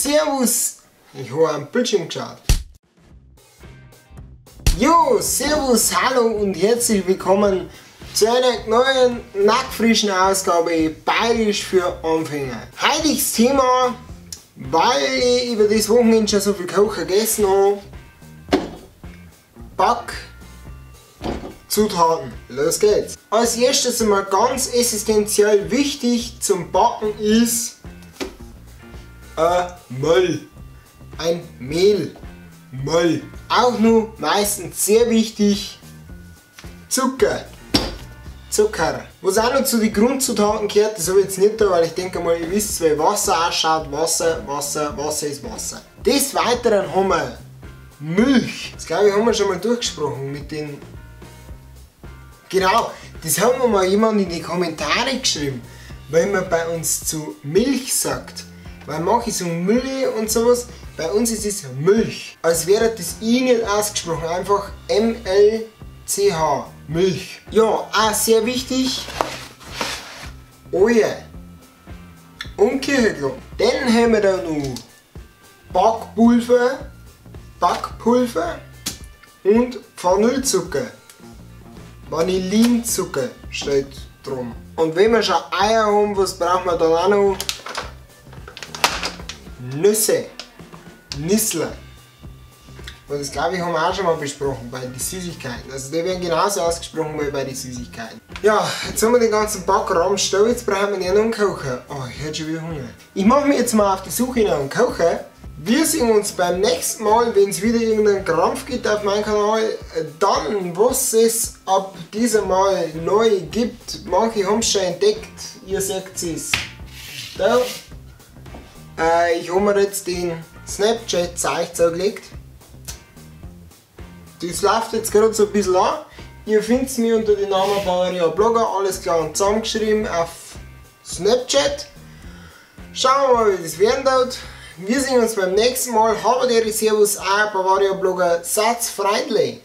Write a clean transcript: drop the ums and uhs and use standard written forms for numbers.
Servus! Ich habe am Bildschirm geschaut. Jo, servus, hallo und herzlich willkommen zu einer neuen, nackfrischen Ausgabe Bayerisch für Anfänger. Heutiges Thema, weil ich über das Wochenende schon so viel Kochen gegessen habe: Backzutaten. Los geht's! Als erstes einmal ganz essentiell wichtig zum Backen ist ein Mehl. Ein Mehl. Mehl. Auch nur meistens sehr wichtig: Zucker. Zucker. Was auch noch zu den Grundzutaten gehört, das habe ich jetzt nicht da, weil ich denke mal, ihr wisst, wie Wasser ausschaut. Wasser, Wasser, Wasser ist Wasser. Des Weiteren haben wir Milch. Das, glaube ich, haben wir schon mal durchgesprochen mit den... Genau, das haben wir mal jemand in die Kommentare geschrieben, weil man bei uns zu Milch sagt. Weil manche sagen Mülle und sowas, bei uns ist es Milch. Als wäre das I nicht ausgesprochen, einfach M-L-C-H, Milch. Ja, auch sehr wichtig, Eier und Kirchenglocken. Dann haben wir da noch Backpulver und Vanillezucker. Vanillinzucker steht drum. Und wenn wir schon Eier haben, was brauchen wir dann auch noch? Nüsse, Nüssler. Und das, glaube ich, haben wir auch schon mal besprochen bei den Süßigkeiten. Also die werden genauso ausgesprochen wie bei den Süßigkeiten. Ja, jetzt haben wir den ganzen Backrahmen still, jetzt brauchen wir ja noch einen Kocher. Oh, ich hätte schon wieder Hunger. Ich mache mich jetzt mal auf die Suche nach einem Kocher. Wir sehen uns beim nächsten Mal, wenn es wieder irgendeinen Krampf gibt auf meinem Kanal. Dann, was es ab diesem Mal neu gibt. Manche haben es schon entdeckt, ihr seht es. Da. Ich habe mir jetzt den Snapchat-Zeug zugelegt. Das läuft jetzt gerade so ein bisschen an. Ihr findet mich unter dem Namen Bavaria Blogger, alles klar und zusammengeschrieben auf Snapchat. Schauen wir mal, wie das werden wird. Wir sehen uns beim nächsten Mal. Habe die Servus, euer Bavaria Blogger. Seid freundlich.